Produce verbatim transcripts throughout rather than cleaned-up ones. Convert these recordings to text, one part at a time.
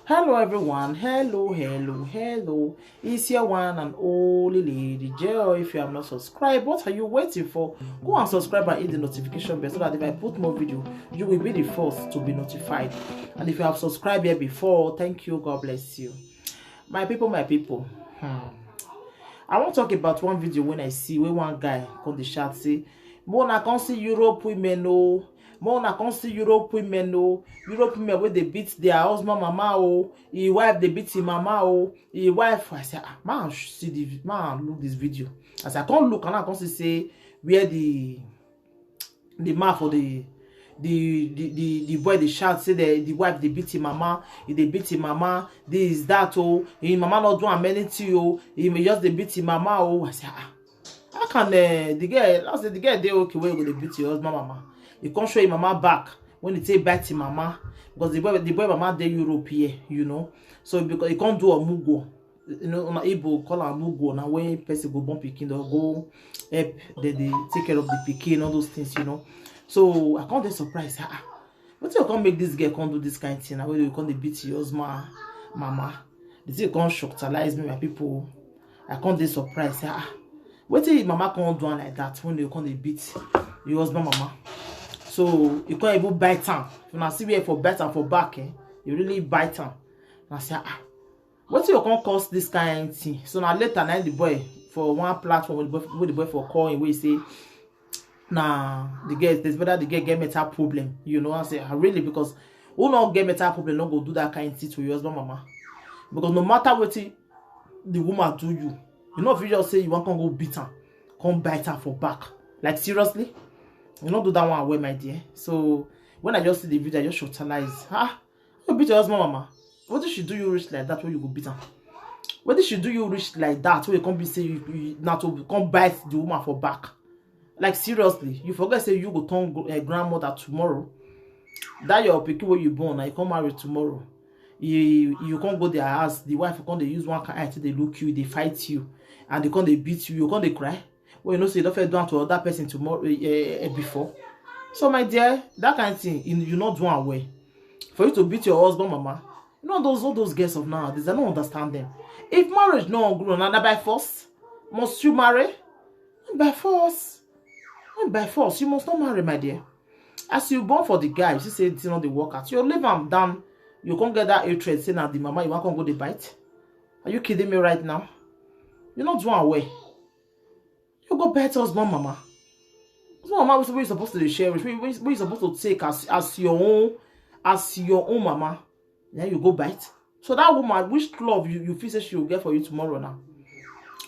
Hello everyone, hello, hello, hello. It's your one and only Lady Joy. If you have not subscribed, what are you waiting for? Go and subscribe and hit the notification bell so that if I put more video, you will be the first to be notified. And if you have subscribed here before, thank you, God bless you. My people, my people, hmm. I wan talk about one video wey I see, wey one guy come dey shout say, "Make una come see Europe women o, make una come see Europe women o, Europe women wey dey beat their husband mama o, him wife dey beat him mama o, him wife." I say, "Ah, man, see the man, look this video." As I come look, and I come see say where the the man for the the the the, the boy dey shout say the the wife dey beat him mama, he dey beat him mama, this, that o, him mama no do am anything o, he may just dey beat him mama o." I say, "Ah, how can uh, the girl?" I say, "The girl dey okay wey you go dey beat your husband mama?" He come show him mama back when he take bite him mama, because the boy the boy mama dey Europe here, you know. So because he come do omugo, you know, una Igbo call am mugo, na when person go born pikin or go help dem dey take care of the pikin, all those things, you know. So I come dey surprised, ah, ah, wetin go come make this girl come do this kind thing? Na wey you come dey beat your husband mama? The thing come shocktalize me, my people. I come dey surprised, ah, ah, wetin him mama come do am like that when you come dey beat your husband mama? So you come even bite am. If una see where for bite am for back, eh, you really bite am. I say, ah, wetin you come cause this kind thing? So na later na the boy for one platform wey the boy, wey the boy for call him, wey say na the girl, there's better the girl get mental problem, you know. I say, ah, really? Because who no get mental problem no go do that kind thing to your husband mama? Because no matter wetin the woman do you, you no fit just say you wan come go beat am, come bite am for back. Like, seriously? You no do that one well, my dear. So when I just see the video, I just shocktalize. Ah, you beat your husband mama? Wetin she do you reach like that wey you go beat am? Wetin she do you reach like that wey you come be say you, you na to come bite the woman for back? Like, seriously, you forget say you go turn uh, grandmother tomorrow. That your pikin wey you born, na you come marry tomorrow. You you come go their house, the wife come dey use one kind eye to dey look you, dey fight you, and they come dey beat you. You come dey cry. Well, you know say you don first do am to other person tomorrow, uh, uh, before. So my dear, that kind of thing, you, you not do am well. For you to beat your husband mama, you know those all those girls of nowadays, I don't understand them. If marriage no grow, na na by force must you marry? Not by force. Not by force. You must not marry, my dear. As you born for the guy, you see say it's not the work out. You leave am down. You can't get that hatred. Say now the mama you want can go the bite. Are you kidding me right now? You not do am well. You go bite husband mama. Husband mama, we supposed to dey share, we we supposed to take as as your own, as your own mama. Then you go bite. So that woman, which love you, you feel say she will get for you tomorrow now?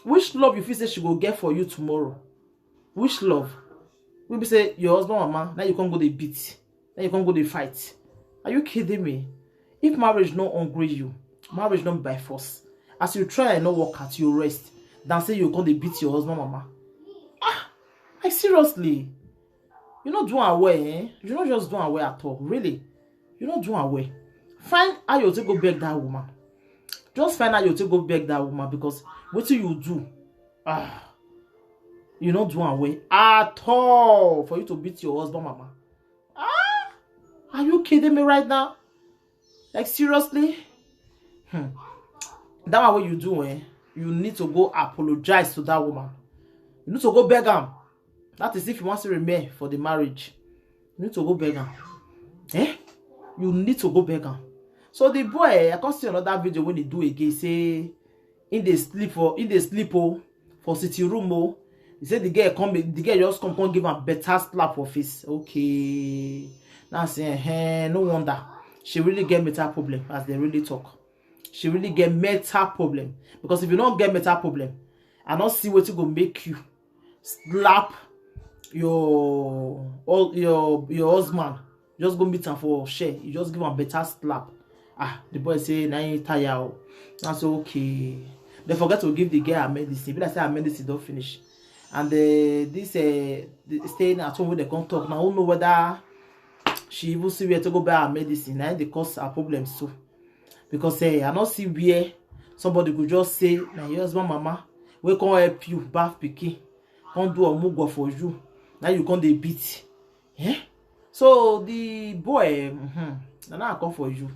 Which love you feel say she go get for you tomorrow? Which love? We be say your husband mama, now you can't go dey beat. Now you can't go dey fight. Are you kidding me? If marriage no hungry you, marriage no be by force. As you try and no work out, you rest. Than say you come dey beat your husband mama. Ah, like, seriously. You no do am well, eh? You no just do am well at all, really. You no do am well. Find how you take go beg that woman. Just find how you take go beg that woman, because wetin you do, ah, you no do am well at all for you to beat your husband mama. Ah, are you kidding me right now? Like, seriously? Hmm. That one wey you do, eh? You need to go apologize to that woman. You need to go beg am. That is if you want to remain for the marriage. You need to go beg am. Eh? You need to go beg am. So the boy, eh, I come see another video when he do again, say in dey sleep for in dey sleep oh, for sitting room oh. He said the girl come, the girl just come come give am better slap for face. Okay. Now say, eh, no wonder. She really get mental problem, as they really talk. She really get mental problem. Because if you don't get mental problem, I don't see what go make you slap your all your your husband. Just go meet am for share. You just give am better slap. Ah, the boy say na him tire o. I say okay. They forget to give the girl her medicine. Be like say her medicine don't finish. And uh, this uh, the staying at home when they come talk now, who know whether she even see where to go buy her medicine. Now they cause her problems too. Because uh, I not see where somebody could just say, "Na your husband mama, we come help you bath pikin, come do omugo for you. Now you come dey beat." Eh? So the boy, mm-hmm, na now I come for you.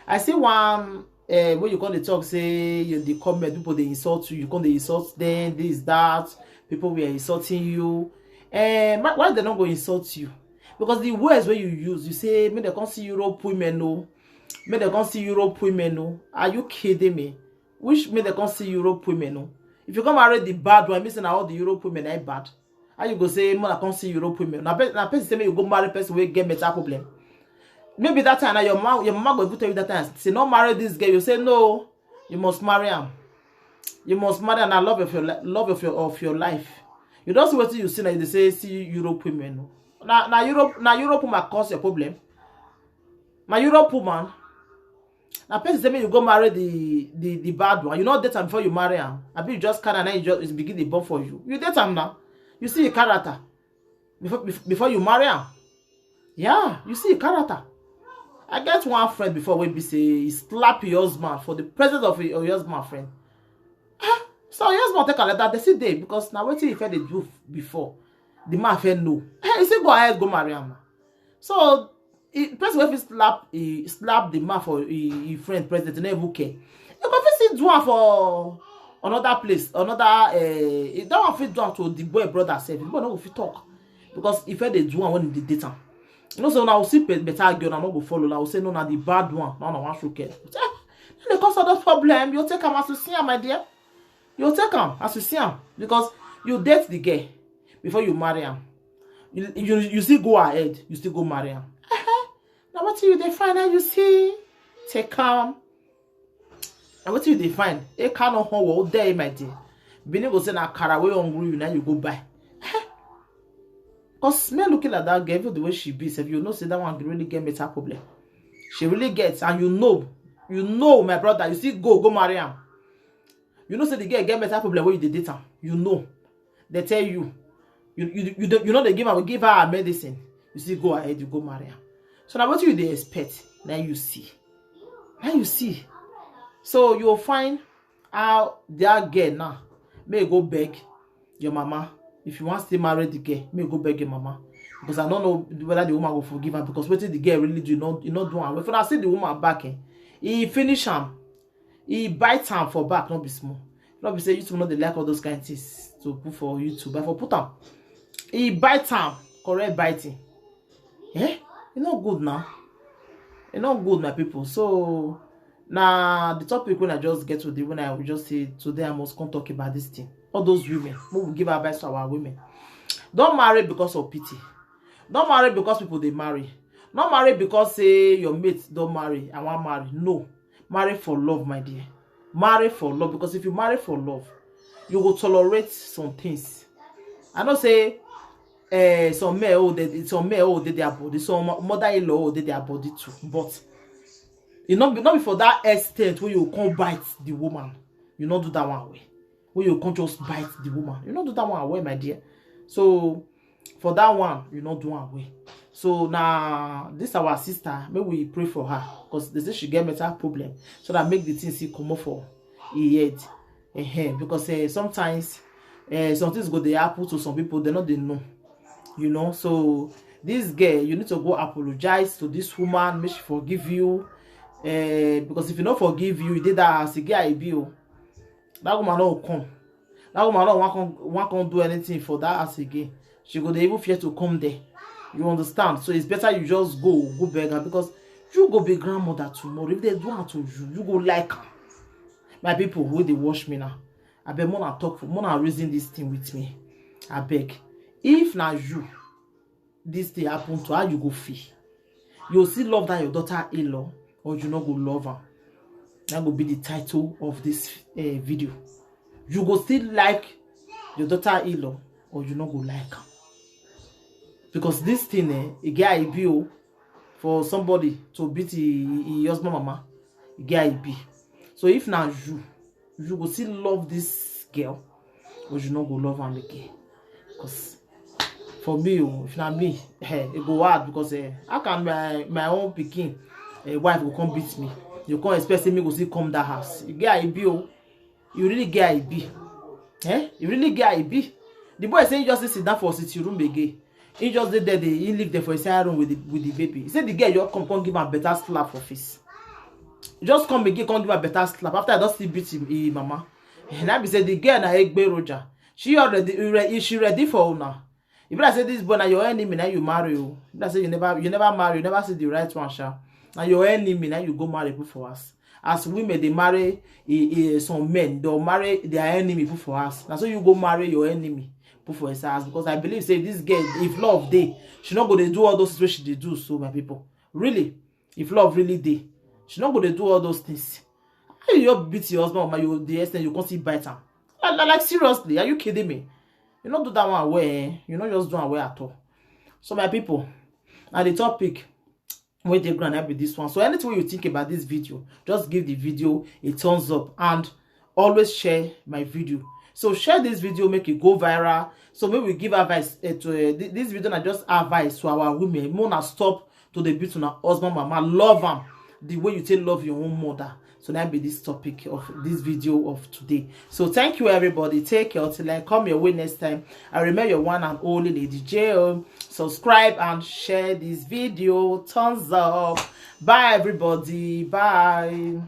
I see one uh, when you come dey talk say you dey comment, people dey insult you, you come dey insult them, this, that, people were insulting you. Uh, why, why they not go insult you? Because the words where you use, you say, "Make they come see Europe women, no. Make they come see Europe women, no." Are you kidding me? Which make they come see Europe women, no? If you come marry the bad one, mean say na all the Europe women are bad. How you go say, "Mona come see Europe women"? Na pe- na person say make you go marry person wey get mental problem. Maybe that time, na your mama, your mama go even tell you that time, say, "No marry this girl." You say, "No, you must marry am. You must marry am. Na love of your li- love of your of your life." You don't see what you see now. You dey say, "See Europe women." No. Na na Europe na Europe woman cause your problem. Na Europe woman. Na person say make you go marry the the the bad one. You know that time before you marry am. I be you just kind of now you just begin the born for you. You date am now. You see your character before bef- before you marry am. Yeah, you see your character. I get one friend before wey be say he slap your husband for the presence of your, your husband friend. Ah, so your husband take a letter. They see dey because now what he felt they do before. The man felt no. Hey, he say go ahead, go marry am now. So he, person wey fit slap he slap the man for he, he friend president never care. He go fit see do am for another place, another uh, that one fit do am to the boy brother sef. The boy no go fit talk because he felt they do am when he dey date am. You know, so now see pe- better girl, I no go follow. Now say no, na the bad one. No, no, one should care. They cause other problem. You take am as you see am, my dear. You take am as you see am because you date the girl before you marry am. You you, you still go ahead. You still go marry am. Now what you dey find? Now you see, take am. Now what you dey find? E cannot hold there, my dear. Bini go say na kara wey hungry you now you go buy. Cause me looking at that girl, even the way she be, if you know say that one really get mental problem. She really gets, and you know, you know, my brother, you see, go go marry am. You know say the girl get mental problem when you dey date am. You know, they tell you, you you you, don't, you know they give her give her medicine. You see, go ahead, you go marry am. So now what you dey expect? Now you see, now you see. So you'll find how that girl now may go beg your mama. If you want to marry the girl, may go beg your mama. Because I don't know whether the woman will forgive her because what the girl really do not you not do her. If I see the woman back, eh, he finish am, he bite am for back, not be small. Not be say YouTube not dey like all those kind things to put for YouTube. But for put am, he bite am, correct biting. Eh? E no good now. E no good, my people. So na the topic when I just get today, when I will just say today I must come talk about this thing. All those women, we will give advice to our women. Don't marry because of pity. Don't marry because people they marry. Not marry because say your mate don't marry. I want marry. No, marry for love, my dear. Marry for love, because if you marry for love, you will tolerate some things. I know say eh, some men oh they some men oh they their body, some mother-in-law oh they their body too. But you not be not be for that extent where you can't bite the woman. You not do that one way. Where you can't just bite the woman. You not do that one way, my dear. So for that one, you not do one way. So now this our sister, may we pray for her because they say she get mental problem, so that make the thing see come off for her head. Ehen, because uh, sometimes uh, some things go they happen to some people, they not they know, you know. So this girl, you need to go apologize to this woman, make she forgive you. Uh, because if you not forgive you, you did that as a girl I be. Oh. That woman not come. That woman not want come, want come do anything for that house again. She go they even fear to come there. You understand? So it's better you just go, go beg her because you go be grandmother tomorrow. If they do unto you, you go like her. My people, who they watch me now? I beg mona talk for mona reason this thing with me. I beg. If now you this thing happen to, how you go feel? You still love that your daughter-in-law, or you not go love her? That go be the title of this uh, video. You go still like your daughter-in-law, or you not go like her? Because this thing, eh, it get I B O for somebody to beat his husband mama. It get I B. So if now you you go still love this girl, but you no go love am again. Because for me, oh, if na me, eh, it go hard because eh, how can my my own pikin eh, wife go come beat me? You come expect say me go still come that house? You get I B, oh, you really get I B, eh? You really get I B. The boy say he just sit down for sitting room again. He just did there, he lived there for a side room with the with the baby. He said the girl you come come give him better slap for face. Just come again, come give her better slap after I don still beat him, him mama. And I be say the girl na egbe roger. She already re- she ready for una. If I say this boy na your enemy, now you marry o. If I say you never you never marry, you never see the right one sha. Na your enemy, now you go marry put for us. As women they marry eh, eh, some men, they'll marry their enemy put for us. Now so you go marry your enemy put for his house, because I believe say this girl, if love dey, she not go dey do all those things wey she dey do so, my people. Really, if love really dey, she not go dey do all those things. How you just beat your husband, man? You the extent you come still bite am? Like, like, like, seriously, are you kidding me? You not do that one well, eh? You not just do am well at all. So my people, and the topic wey dey ground na be this one. So anything wey you think about this video, just give the video a thumbs up and always share my video. So share this video, make it go viral. So make we give advice eh, to eh, thi- this video na just advice to our women. Make una stop to dey beat una husband mama. Love am the way you take love your own mother. So that be this topic of this video of today. So thank you everybody. Take care till I come your way next time. I remain your one and only Lady J O. Subscribe and share this video. Thumbs up. Bye everybody. Bye.